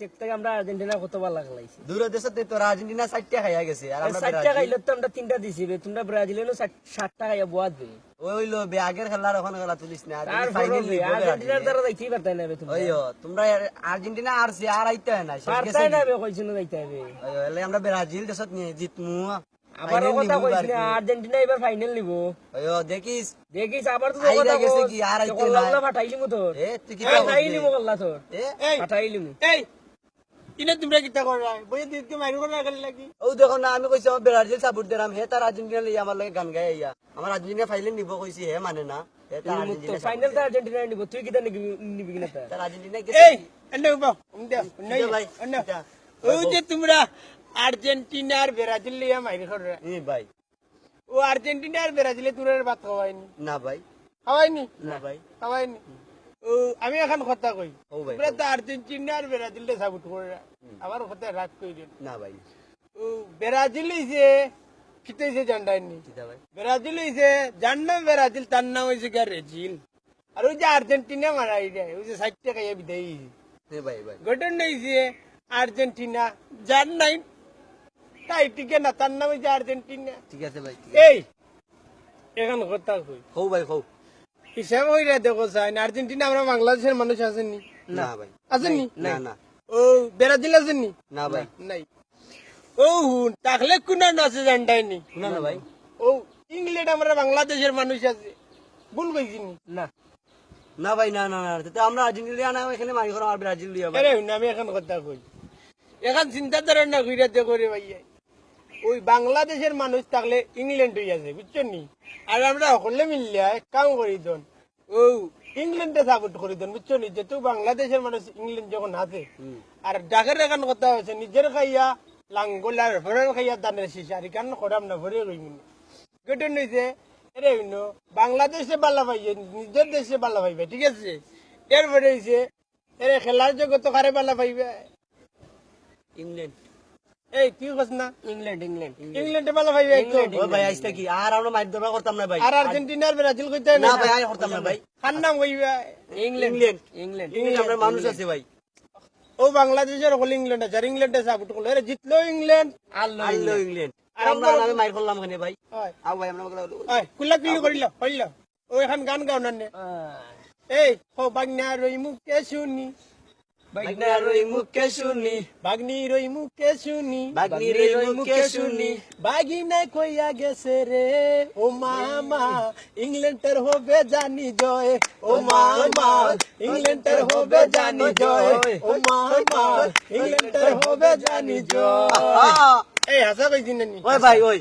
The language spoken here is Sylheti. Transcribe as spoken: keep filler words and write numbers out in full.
এক থেকে আমরা আর্জেন্টিনা কত ভালা খেলাইছি। দূরের দেশে তো তোরা আর্জেন্টিনা চারটা খাইয়া গেছে, আর আমরা চারটা ব্রাজিল। খাইলে তো আমরা তিনটা দিছি বে, তোমরা ব্রাজিলে সাতটা খাইয়া বহাত বে। ওই হইলো বে, আগের খেলার এখন খেলা তুলিস না। তারপরে বে, আর্জেন্টিনার দ্বারা যাইতেই পারতাই না বে তোমরা। ওই ও, তোমরা আর-, আর্জেন্টিনা আরছে, আর আইতে হয় না, শেষ গেছে পারতাই না কি? বে, কইছো না যাইতে হবে। ওই ও, এলে আমরা ব্রাজিল দেশত নিয়ে জিতমু। আবার Final কথা নিবো কইস আর না, কি। আর্জেন্টিনা এবার ফাইনাল নিব। ওই ও, দেখিস। দেখিস আবার তো আইরা কথা গেছে কস, কি, আর আইতে তখন না। লাগলা ফাটাই লিমু তোর। এ, তুই কি ফাটাই কস? লিমু কল্লা তোর। এ? এই, ফাটাই লিমু। এই, ইনে তোমরা কিতা কররা? বইয়ে দিকে মাইর করে রাখার লাগি। ও দেখো না, আমি কইছি আমার ব্রাজিল সাপোর্ট দিলাম, হে তার আর্জেন্টিনা লইয়া আমার লগে গান গাই আইয়া। আমার আর্জেন্টিনা ফাইনাল নিব কইছি, হে মানে না। হে তার আর্জেন্টিনা ফাইনাল তো আর্জেন্টিনা নিব, তুই কিতা নিবি, নিবি কিনা তা? তার আর্জেন্টিনা এই, এন্ডে উবা, উন্দে, উন্দে, ভাই, উন্দে। কিতা? ওই যে তোমরা আর্জেন্টিনা আর ব্রাজিল লইয়া মাইর কররা। ই ভাই। ও আর্জেন্টিনা আর ব্রাজিলে তোমরা ভাত খাওয়াইনি? না ভাই। খাওয়াইনি? না ভাই। খাওয়াইনি? ও, আমি এখন কথা কই। ও ভাই, তোমরা ও। তো আর্জেন্টিনা আর ব্রাজিলরে সাপোর্ট কররা। আমার কথা রাগ কইরেন। না ভাই। ও ব্রাজিল হইছে, কিতা হইছে জানরায়নি? কিতা ভাই? ব্রাজিল হইছে, যার নাম ব্রাজিল, তার নাম হইছে গিয়া রেজিল। আর ওই যে আর্জেন্টিনা মারা এটা, ওই যে ষাট টাকা ইয়ে বিদায় হইছে। হে ভাই, ভাই। ঘটনা হইছে আর্জেন্টিনা, যার নাই তাই টিকে না, তার নাম হইছে আর্জেন্টিনা। ঠিক আছে ভাই, ঠিক এই, এখন কথা কই। হো ভাই, হো। হিসাব হইরা দেখো চাই না, আর্জেন্টিনা আমরা বাংলাদেশের মানুষ আছেনি? না ভাই। আছেনি? না, না। ও ব্রাজিল আছেনি? না ভাই। নাই। ও হুন, তাহলে কোন আছে জানরায়নি? না, না ভাই। ও ইংল্যান্ড আমরা বাংলাদেশের মানুষ আছে, ভুল কইছিনি? না। না ভাই, না, না, না। তো আমরা আর্জেন্টিনা না, এখানে মারি করো আর ব্রাজিল দিয়া ভাই। আরে হুন, আমি এখন কথা কই, এখন চিন্তা ধারণা কইরা দেখো রে ভাই, ওই বাংলাদেশের মানুষ থাকলে ইংল্যান্ড হইয়া যায়, বুঝছো নি? আর আমরা হকলে মিললে এক কাম করি দন, ও ইংল্যান্ডে সাপোর্ট করি দন, বুঝছো নি? যেহেতু বাংলাদেশের মানুষ ইংল্যান্ড যখন আছে, হুম। আর ডাকের এখন কথা হয়েছে, নিজের খাইয়া লাঙ্গল আর ফরের খাইয়া দানের শীষ, আর এখান করাম না, ফরে কইমুনি। ঘটনা হইছে, এরে হইনো, বাংলাদেশে বালা পাইবে, নিজের দেশে বালা পাইবে, ঠিক আছে? এরপরে হইছে, এরে খেলার জগত কারে বালা পাইবে? ইংল্যান্ড। এই, তুই কস না? England, England. ইংল্যান্ডে বালা পাইবে একদম। ও ভাই, আইসটা কি? আর আমরা মাইর দরবার করতাম না ভাই। আর আর্জেন্টিনার ব্রাজিল কইতে না? না ভাই, আর করতাম না ভাই। কার নাম কইবে? ইংল্যান্ড। ইংল্যান্ড। ইংল্যান্ড। ইংল্যান্ড আমরা মানুষ আছে ভাই। ও বাংলাদেশের হকল ইংল্যান্ড আছে, আর ইংল্যান্ডে সাপোর্ট করলো, এরে জিতলো ইংল্যান্ড। আল্লাহ আল্লো ইংল্যান্ড। ইংল্যান্ড। আর আমরা, আমি মাইর করলাম কেনে ভাই। হয়। আও ভাই, আমরা বলে হয়, কুল্লা কুল্লি করিল, হইল। ও এখন গান গাও না নে। আহ, এই, ও বাগনা রই মুখে শুনি, বাগনা রই মুখে শুনি, বাগনি রই মুখে শুনি, বাগনি রই মুখে শুনি। বাগিনায় কইয়া গেছে রে, ও মামা, ইংল্যান্ডের হবে জানি জয়, ও মামা, ইংল্যান্ডের হবে জানি জয়, ও মামা, ইংল্যান্ডের হবে জানি জয়। আহা! এই হাসা কইছি না নি? ওই ভাই, ওই।